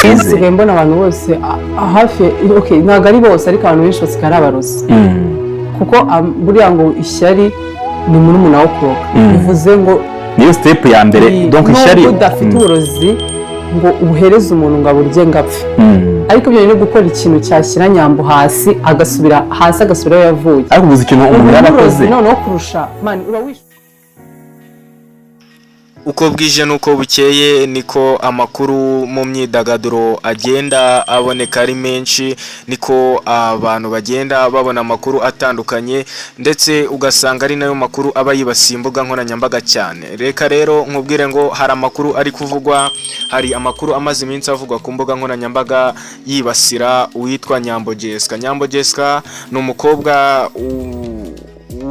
Njye bisize. Nsigaye mbona abantu bose hafi, okay, ntabwo ari bose, ariko abantu benshi basigaye ari abarozi, kuko buriya ngo ishyari ni murumuna wo kuroga. Bivuze ngo Niyo step ya mbere. Donc ishyari nubwo udafite uburozi ngo ubuhereze umuntu ngo aburye ngo apfe, ariko ibyo no gukora ikintu cyashyira Nyambo hasi, agasubira hasi, agasubira aho yavuye. Ariko ubuze ikintu umuntu yaba akoze. Noneho kurusha, man, uba wishe. Uko bwije n'uko bukeye niko amakuru mu myidagaduro agenda aboneka ari menshi, niko abantu bagenda babona amakuru atandukanye, ndetse ugasanga ari nayo makuru aba yibasiye imbuga nkoranyambaga cyane. Reka rero nkubwire ngo hari amakuru ari kuvugwa, hari amakuru amaze iminsi avugwa ku mbuga nkoranyambaga yibasira uwitwa Nyambo Jessica. Nyambo Jessica ni umukobwa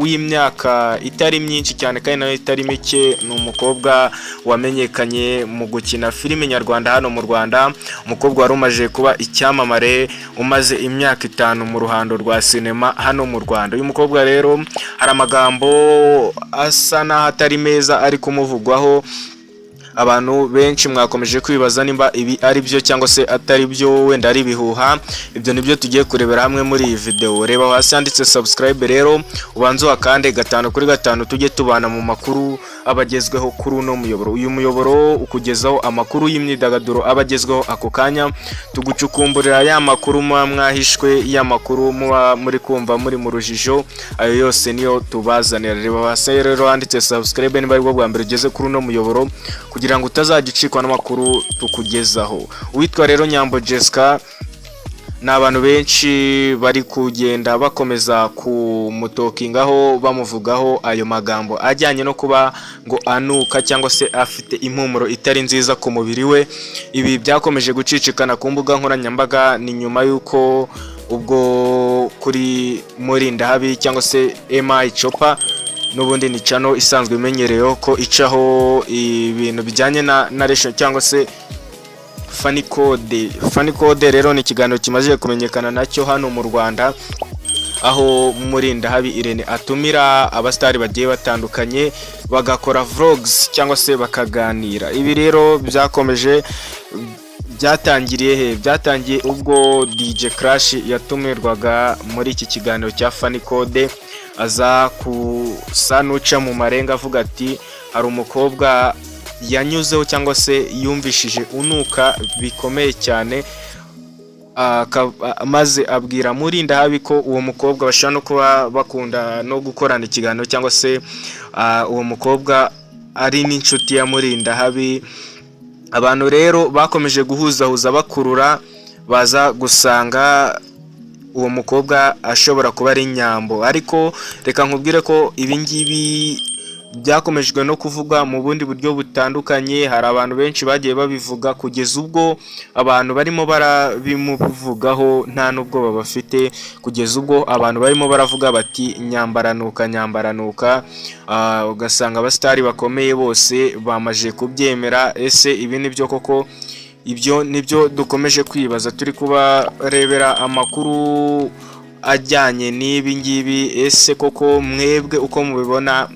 w'imyaka itari myinshi cyane kandi nayo itari mike. Ni umukobwa wamenyekanye mu gukina filime nyarwanda hano mu Rwanda, umukobwa wari umaze kuba icyamamare, umaze imyaka 5 mu ruhando rwa sinema hano mu Rwanda. Uyu mukobwa rero hari amagambo asa n'aho atari meza ari kumuvugwaho. Abantu benshi mwakomeje kwibaza nimba ibi ari byo cyangwa se atari byo, wenda ari ibihuha. Ibyo nibyo tugiye kurebera hamwe muri iyi video. Reba hasi handitse subscribe rero, ubanze uhakande gatanu kuri gatanu, tujye tubana mu makuru abagezweho kuri uno muyoboro. Uyu muyoboro ukugezaho amakuru y'imyidagaduro aba agezweho ako kanya, tugucukumburira ya makuru muba mwahishwe, ya makuru muba muri kumva muri mu rujijo, ayo yose niyo tubazanira. Reba hasi rero handitse subscribe niba aribwo bwa mbere ugeze kuri uno muyoboro, kugira ngo utazajya ucikwa n'amakuru tukugezaho. Uwitwa rero Nyambo Jessica, ni abantu benshi bari kugenda bakomeza kumutokingaho, bamuvugaho ayo magambo ajyanye no kuba ngo anuka cyangwa se afite impumuro itari nziza ku mubiri we. Ibi byakomeje gucicikana ku mbuga nkoranyambaga, ni nyuma y'uko ubwo kuri Murindahabi cyangwa se Emi Chopa, n'ubundi ni channel isanzwe imenyereyeho ko icaho ibintu bijyanye na narration cyangwa se Funny Code. Funny Code rero ni ikiganiro kimaze kumenyekana nacyo hano mu Rwanda, aho Murindahabi Irene atumira abasitari bagiye batandukanye bagakora vlogs cyangwa se bakaganira. Ibi rero byakomeje, byatangiriye he? Byatangiye ubwo DJ Crash yatumirwaga muri iki kiganiro cya Funny Code, aza kusa n'uca mu marenga avuga ati hari umukobwa yanyuzeho cyangwa se yumvishije unuka bikomeye cyane, maze abwira Murindahabi ko uwo mukobwa bashobora no kuba bakunda no gukorana ikiganiro, cyangwa se uwo mukobwa ari n'inshuti ya Murindahabi. Abantu rero bakomeje guhuzahuza, bakurura, baza gusanga uwo mukobwa ashobora kuba ari Nyambo. Ariko reka nkubwire ko ibi ngibi byakomejwe no kuvugwa mu bundi buryo butandukanye. Hari abantu benshi bagiye babivuga, kugeza ubwo abantu barimo barabimuvugaho nta n'ubwoba bafite, kugeza ubwo abantu barimo baravuga bati "Nyambaranuka, nyambaranuka", ugasanga abasitari bakomeye bose bamaze kubyemera. Ese ibi ni byo koko? Ibyo nibyo dukomeje kwibaza, turi kubarebera amakuru ajyanye n'ibi ngibi. Ese koko mwebwe uko mubibona,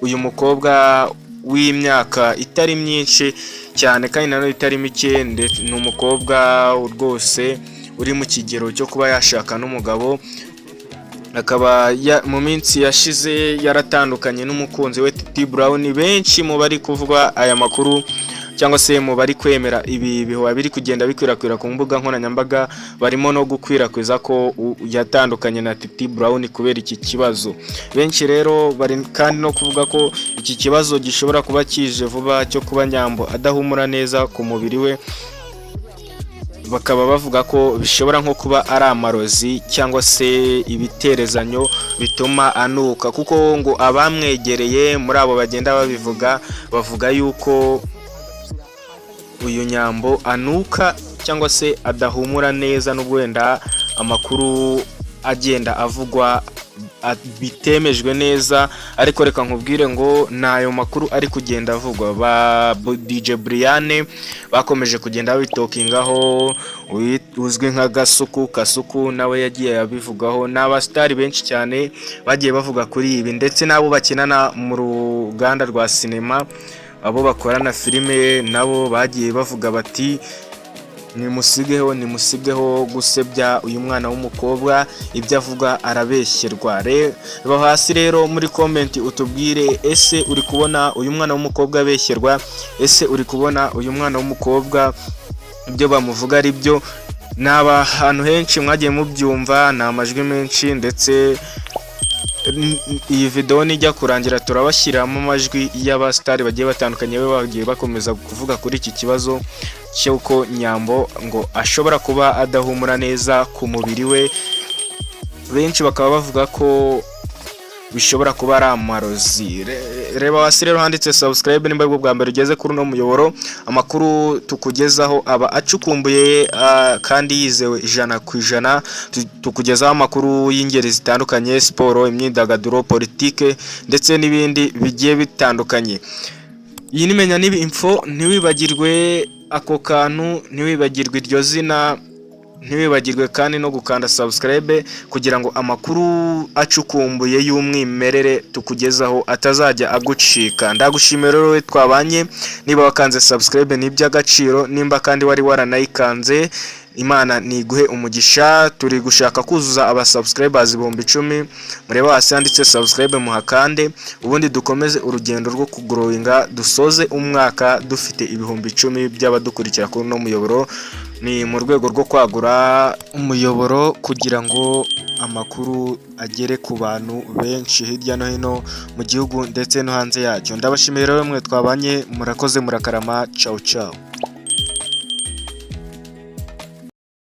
uyu mukobwa w'imyaka itari myinshi cyane kandi nanone itari mike, ndetse ni umukobwa rwose uri mu kigero cyo kuba yashaka n'umugabo, akaba mu minsi yashize yaratandukanye n'umukunzi we Titi Brown. Benshi mu bari kuvuga aya makuru cyangwa se mu bari kwemera ibi bihuha biri kugenda bikwirakwira ku mbuga nkoranyambaga, barimo no gukwirakwiza ko yatandukanye na Titi Brown kubera iki kibazo. Benshi rero bari kandi no kuvuga ko iki kibazo gishobora kuba kije vuba cyo kuba Nyambo adahumura neza ku mubiri we, bakaba bavuga ko bishobora nko kuba ari amarozi cyangwa se ibiterezanyo bituma anuka, kuko ngo abamwegereye muri abo bagenda babivuga, bavuga yuko uyu Nyambo anuka cyangwa se adahumura neza, n'ubwo wenda amakuru agenda avugwa bitemejwe neza. Ariko reka nkubwire ngo ni ayo makuru ari kugenda avugwa. Ba DJ Brian bakomeje kugenda babitokingaho, uzwi nka Gasuku Kasuku nawe yagiye abivugaho. Ni abasitari benshi cyane bagiye bavuga kuri ibi, ndetse n'abo bakinana mu ruganda rwa sinema, abo bakorana filime nabo bagiye bavuga bati Nimusigeho, nimusigeho gusebya uyu mwana w'umukobwa. Ibyo avuga arabeshyerwa. Reba hasi rero muri comment utubwire: ese uri kubona uyu mwana w'umukobwa abeshyerwa? Ese uri kubona uyu mwana w'umukobwa ibyo bamuvuga ari byo? Ni ahantu henshi mwagiye mubyumva, ni amajwi menshi, ndetse iyi video nijya kurangira turabashyiriramo amajwi y'abasitari bagiye batandukanye bagiye bakomeza kuvuga kuri iki kibazo cy'uko Nyambo ngo ashobora kuba adahumura neza ku mubiri we. Benshi bakaba bavuga ko bishobora kuba ari amarozi. Reba hasi rero handitse subscribe nimba aribwo bwa mbere ugeze kuri uno muyoboro. Amakuru tukugezaho aba acukumbuye kandi yizewe 100%. Tukugezaho amakuru y'ingeri zitandukanye: siporo, imyidagaduro, politike ndetse n'ibindi bigiye bitandukanye. Iyi ni Menya Nibi Info. Ntiwibagirwe ako kantu, ntiwibagirwe iryo zina, ntiwibagirwe kandi no gukanda subscribe kugira ngo amakuru acukumbuye y'umwimerere tukugezaho atazajya agucika. Ndagushimira rero wowe twabanye. Niba wakanze subscribe ni iby'agaciro, nimba kandi wari waranayikanze, Imana niguhe umugisha. Turi gushaka kuzuza aba subscribers 10,000. Mureba hasi handitse subscribe muhakande, ubundi dukomeze urugendo rwo kugrowinga, dusoze umwaka dufite 10,000 by'abadukurikira kuri uno muyoboro. Ni mu rwego rwo kwagura umuyoboro kugira ngo amakuru agere ku bantu benshi hirya no hino mu gihugu ndetse no hanze yacyo. Ndabashimiye rero mwe twabanye, murakoze, murakarama. Ciao ciao.